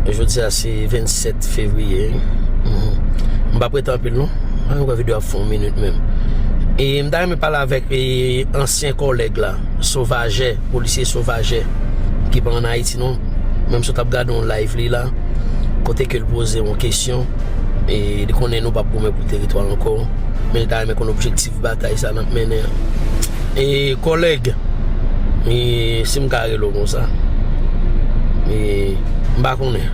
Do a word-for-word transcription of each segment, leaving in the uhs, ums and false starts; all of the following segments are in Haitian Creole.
Jodi a se vennsèt fevriye. Mhm. M p ap rete anpil non. Mwen kwè videyo ap fè yon minit menm. E m ta renmen pale avèk e, ansyen kòlèg la, Sovajè, polisye Sovajè, ki pa ann Ayiti non. Menm si w t ap gade yon live li la, kote ke l poze yon kesyon, e li konnen nou p ap goumen pou teritwa ankò, men l ta renmen konn objektif batay sa n ap mennen an. E kòlèg, e si m ka rele w konsa, e m pa konnen.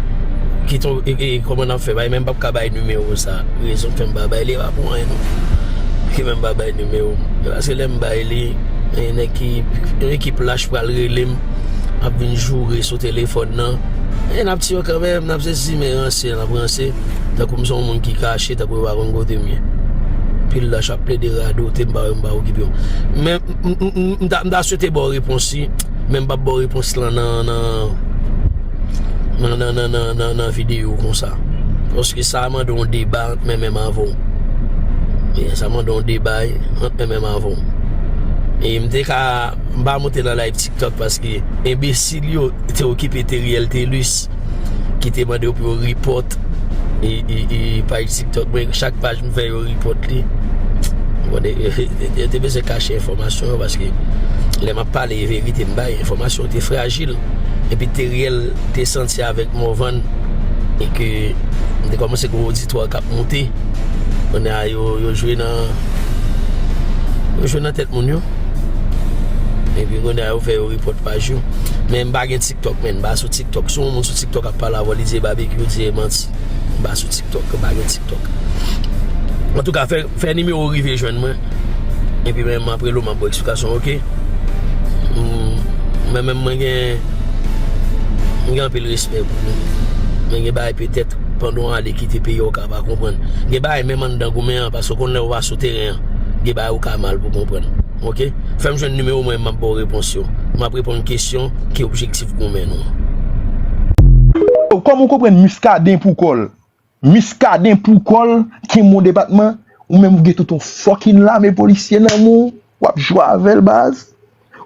Kite w, e, e, kòman n ap fè? Bay, men m p ap ka bay nimewo sa. Rezon k fè m pa bay li, e pa pou anyen non. Ki fè m pa bay nimewo m. E paske lè m bay li, e, nèg ki, yon ekip lach pral rele m, ap vin joure sou telefòn nan. E n ap tiye kanmenm, n ap sezi, men ranse, n ap ranse. Tankou m se yon moun ki kache, tankou yo pa konn kote m ye. Pil lach ap plede radote, m pa, m pa okipe yo. Men, m, m, m, m ta, m ta swete ba w repons li, men m p ap ba w repons lan nan, nan, nan, nan videyo konsa. Paske sa mande yon deba ant mwen menm avè w. E sa mande yon deba ant mwen menm avè w. E m te ka, m pa monte nan live TikTok paske enbesil yo te okipe Teriel Thelus ki te mande yo pou yo report e, e, e paj TikTok mwen. Chak paj m fè yo report li. Bon, e, e, e, yo te bezwen kache enfòmasyon yo paske lè m ap pale e verite m bay, enfòmasyon yo te frajil. Epi Teriel te santi avèk Morvan e ke m te kòmanse gen oditwa k ap monte. Kounye a yo, yo jwe nan, yo jwe nan tèt moun yo. Epi kounye a yo fè yo report paj yo. Men m pa gen TikTok, men m pa sou TikTok. Si yon moun sou TikTok ap pale avè w, li di e babekyou, di e manti. M pa sou TikTok, m pa gen TikTok. Antouka, fè, fè nimewo w rive jwenn mwen. Epi men m ap rele w, m ap ba w eksplikasyon, oke? Mm, men menm mwen gen, mwen gen anpil respè pou nou. Men gen bagay petèt pandan w ale kite peyi a w ka pa konprann. Gen bagay menm anndan goumen an, paske w konn lè w pa sou teren an, gen bagay ou ka mal pou konprann. Oke? Fè m jwenn nimewo mwen, m ap ba w repons yo. M ap reponn kesyon ki objektif goumen nou an. Kòman w konprann Muscadin pou kò l? Muscadin pou kò l, kenbe yon depatman, ou menm ou gen tout yon fucking lame polisye nan men w, w ap jwe avè l baz.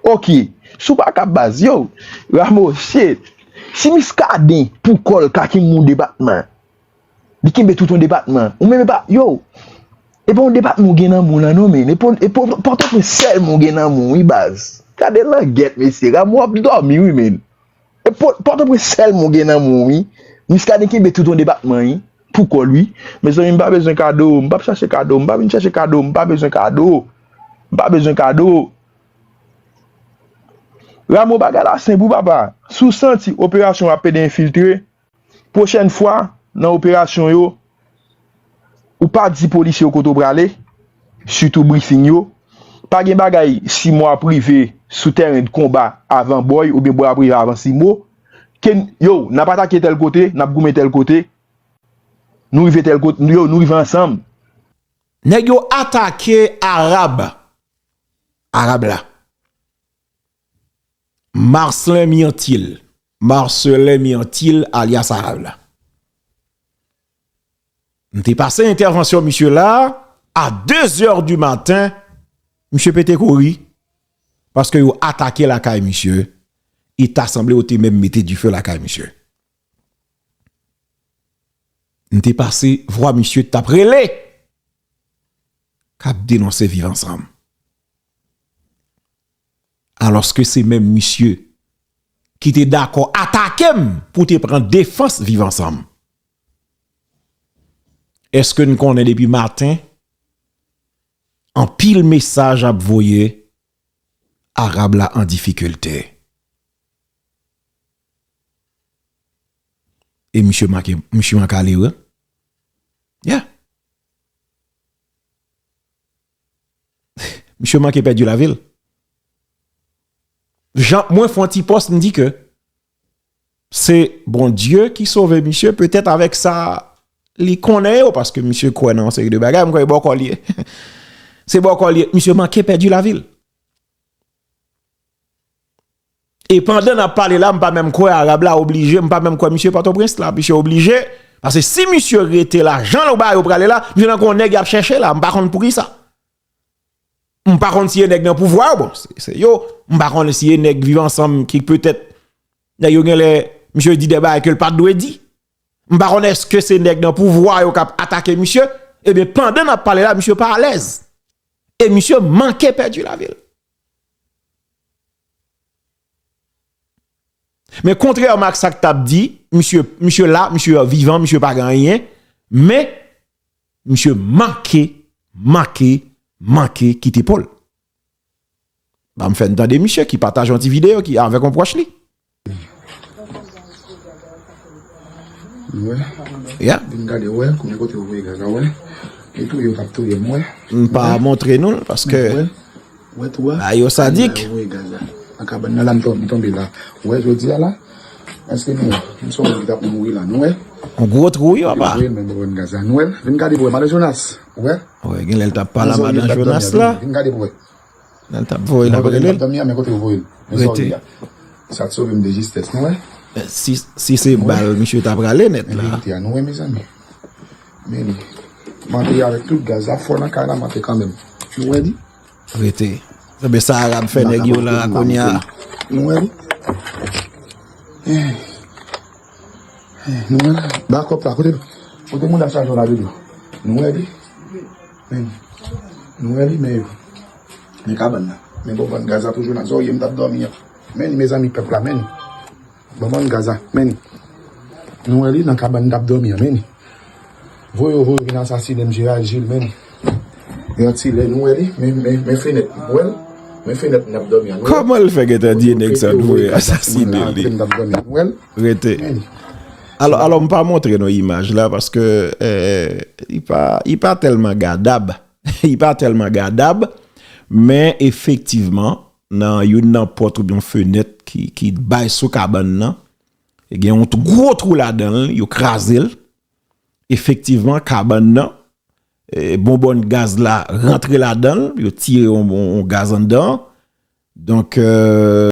Oke, si w pa kab baz, yo, Rameau, shit. Si Muscadin pou kò l ka kenbe yon depatman, li kenbe tout yon depatman. Ou menm e pa, yo, e pa yon depatman ou gen nan men w lan non, men. E pa, e pa, Pòtoprens sèlman ou gen nan men w, wi, baz. Gade langèt, mesye. Rameau ap dòmi, wi, men. E Pò-, Pòtoprens sèlman ou gen nan men w, wi. Muscadin kenbe tout yon depatman, wi. Pou kò l, wi. Mezanmi, m pa bezwen kado. M p ap chache kado. M pa vin chache kado. M pa bezwen kado. M pa bezwen kado. Rameau, bagay la senp, wi, papa. Si w santi operasyon w ap pede enfiltre, pwochèn fwa, nan operasyon yo, ou pa di polisye yo kote w prale, sitou briefing yo. Pa gen bagay si mwa prive sou tèren de konba avan bòy oubyen bòy ap rive avan simo. Ke n-, yo, n ap atake tèl kote, n ap goumen tèl kote, nou rive tèl kote, yo, nou rive ansanm. Nèg yo atake Arab. Arab la. Marcelin Myrtil. Marcelin Myrtil alyas Arab la. M te pase entèvansyon misye la a de zè di maten, misye pete kouri paske yo atake lakay misye e ta sanble yo te menm mete dife lakay misye. M te pase vwa misye t ap rele k ap denonse Viv Ansanm. Alòske se menm misye ki te dakò atake m pou te pran defans Viv Ansanm. Èske n konnen depi maten, anpil mesaj ap voye, Arab la an difikilte? E misye manke, misye manke ale, wi. Yeah. Misye manke pèdi lavi l. Jan mwen fè yon ti pòs, m di ke se Bondye ki sove misye, petèt avèk sa li konnen yo, paske misye kwè nan yon seri de bagay, m kwè e bòkò li ye. Se bòkò li ye. Misye manke pèdi lavi l. E pandan n ap pale la, m pa menm kwè Arab la oblije, m pa menm kwè misye Pòtoprens la, misye oblije. Paske si misye rete la, jan yo ba yo prale la, misye nan kon nèg y ap chèche la, m pa konn poukisa. M pa konn si e nèg nan pouvwa yo, bon, se, se yo, m pa konn si e nèg Viv Ansanm ki petèt, nèg yo genlè, misye di de bagay ke l pa t dwe di. M pa konn èske se nèg nan pouvwa yo k ap atake misye. Ebyen, pandan n ap pale la, misye pa alèz. E misye manke pèdi lavi l. Men kontrèman ak sa k t ap di, misye, misye la, misye vivan, misye pa gen anyen, men misye manke, manke, manke kite po l. Ban m fè n tande misye ki pataje yon ti videyo ki avèk yon pwòch li. Wè. Ya. Vin gade, wè, konbyen kote yo voye gaz la, wè. E touye yo t ap touye m, wè. M pa montre nou l, paske wè. Wè tou a. Bagay yo sadik. Yo voye gaz la. Nan kabann nan la, m tonbe, m tonbe la. Wè, jodi a la. Èske nou wè? M se yon moun ki t ap mouri la, nou wè? Yon gwo twou, wi, papa. Yo voye l menm ban m gaz la, nou wè? Vin gade pou wè, madan Jonas. Wè. Wè, gen lè l t ap pale a madan Jonas la. Vin gade pou wè. Lè l t ap voye l ap rele l. Mwen kote m t ap dòmi a, men kote yo voye l. Men zòrye a. Sa t sove m de jistès, nou wè? Si, si se bal, misye t ap rale nèt la. Men verite a, nou wè, mezanmi. Men li. M antre avèk tout gaz la, fò nan kay la, m antre kanmenm. Nou wè li? Rete. Sa be sa Arab fè nèg yo la, kounye a. Nou wè li? Eh. Eh, nou wè l? Ba kòb la, kote, kote moun la chaje la dedan? Nou wè li? Men, nou wè li, men yo. Men kabann nan. Men bon, bann gaz la toujou nan zòrye m t ap dòmi an. Men, mezanmi, pèp la, men. Bon, bann gaz la, men. Nou wè li nan kabann m t ap dòmi an, men. Voye yo, voye yo vin asasinen m, Gérald Gilles, men. Yon ti lè nou wè li, men, men, men fenèt, nou wè l? Men fenèt n ap dòmi an, nou wè l? Kòman l fè gentan di nèg sa t voye asasinen li? N ap dòmi an, nou wè l? Rete. Men. Alò, alò, m pa montre nou imaj la paske, eh, li pa, li pa tèlman gadab. Li pa tèlman gadab, men efektivman, nan youn nan pòt oubyen yon fenèt ki, ki bay sou kabann nan, gen yon t-, gwo twou ladan l, yo kraze l. Efektivman, kabann nan, eh, bonbòn gaz la rantre ladan l, yo tire yon, yon, yon gaz anndan. Donk, eh,